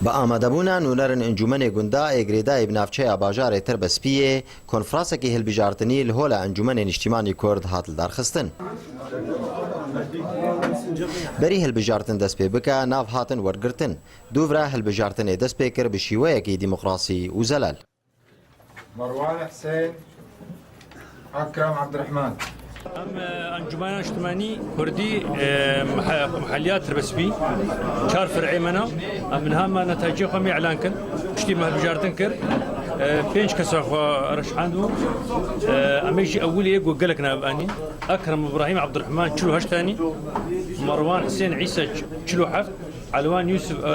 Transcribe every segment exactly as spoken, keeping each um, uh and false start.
Bi amadebûna nûnerên Encûmenê Gunda ê girêdayî bi navçeya bajarê Tirbespiyê, konfransekî hilbijartinî li Hola Encûmenê Niştîmanî Kurd hat lidarxistin. Berî hilbijartin dest pê bike, nav hatin wergirtin. Dûvra hilbijartinê dest pê kir bi şîweyekî demokrasî û zelal. Marwan Husên, Ekrem Abdurrahman. Em, e, Encûmena Niştimanî Kurdî, e, mehe-, meheliya Tirbespî, çar fir'ê me ne. Em niha me netaycê xwe em ê îlan kin. Piştî me hilbijartin kir, e, pênc kesa xwe reşand bû. E, em ê jî ewilê yê ku gelek nav anî. Ekrem Îbrahîm Abdurrahman çil û heşt anî. Marwan Husên Îsa çil û heft. Elwan Yusuf, e,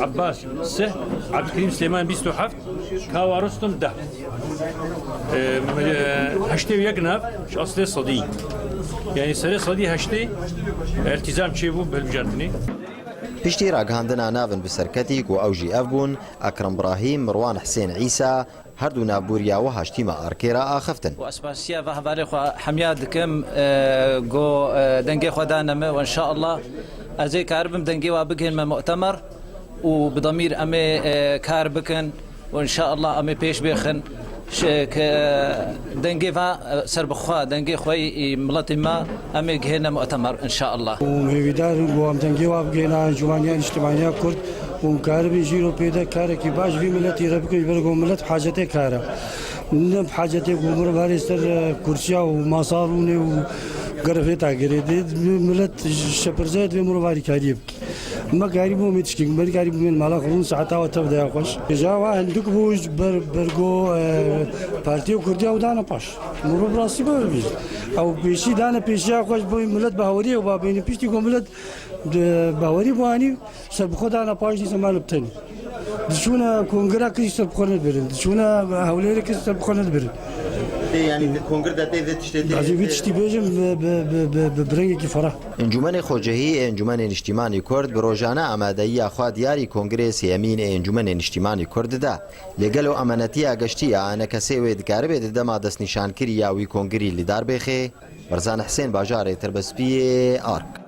Abbas sih, Abdülkerim Süleyman bîst û heft, Kawa Rustum deh. E, e, heştê û yek nav ji eslê sedî. Yani serê sedî heştê iltizam çêbû bi hilbijartinê. Piştî ragihandina navin bi serketî ku ew jî ev bûn, Ekrem Brahîm, Mirwan Husên Îsa, her du navbûriya wiha ji tîma arkê re axiftin. û ez spasiya ve hevalê xwe hemiya dikim, e, go, e, dengê xwe dane me û inşallah ez ê karibim dengê we bigihînme mu'temer û bi demîr em ê, e, kar bikin û inşallah em ê pêş bêxin. Ş-, ke dengê ve, e, serbixwe, dengê xwe yî miletê me em ê gihêne mu'temer inşallah. Û hêvîdar in ku em dengê we bigihîne Encûmeniya Niştimaniya Kurd. Hûn karibin jîro pêde karekî baş vî miletî re bikin, ji ber ku milet hacetê kar e. Ne hacetê ku mirov herê ser, e, kursiya û masa rûnê û gerefê tagirê. Dê milet şepirze divê mirov harîkariyê bike. Me karî bû me tişkî, me karî bû me mala xwe rûn saeta we tev de ya xweş. Hêja wa hindik bû ji ber, ber ku, e, Partiya Kurdiya ew dane paş. Mirov rastî bibe bibêje. Ew pêşî dane pêşiya xwe ji bo milet baweriyê û ba bêne piştî ku milet di bawerî bû anî. Serbixwe dana paş dîsa me li bi tenê. Diçûne kongira kirî serbixwe nedibirin. Diçûne hewlêrê kirî serbixwe nedibirin. Tê, yanî, di kongir de tê vê tiştê tê. Ez ê vî tiştî bêjim, bi, bi, bi, bi, bi, bi rengekî ferah. Encûmenê Xwecihî ê Encûmenê Niştîmanî Kurd bi rojane amadeyiya xwe diyarî kongirê sêyemîn ê Encûmenê Niştîmanî Kurd dide. Lê gelo emanetiya geştî ya enekesê wê dikaribe di dema destnîşankirî ya wî kongirî li dar bêxê? Mirzan Husên, bajarê Tirbespiyê, Ark.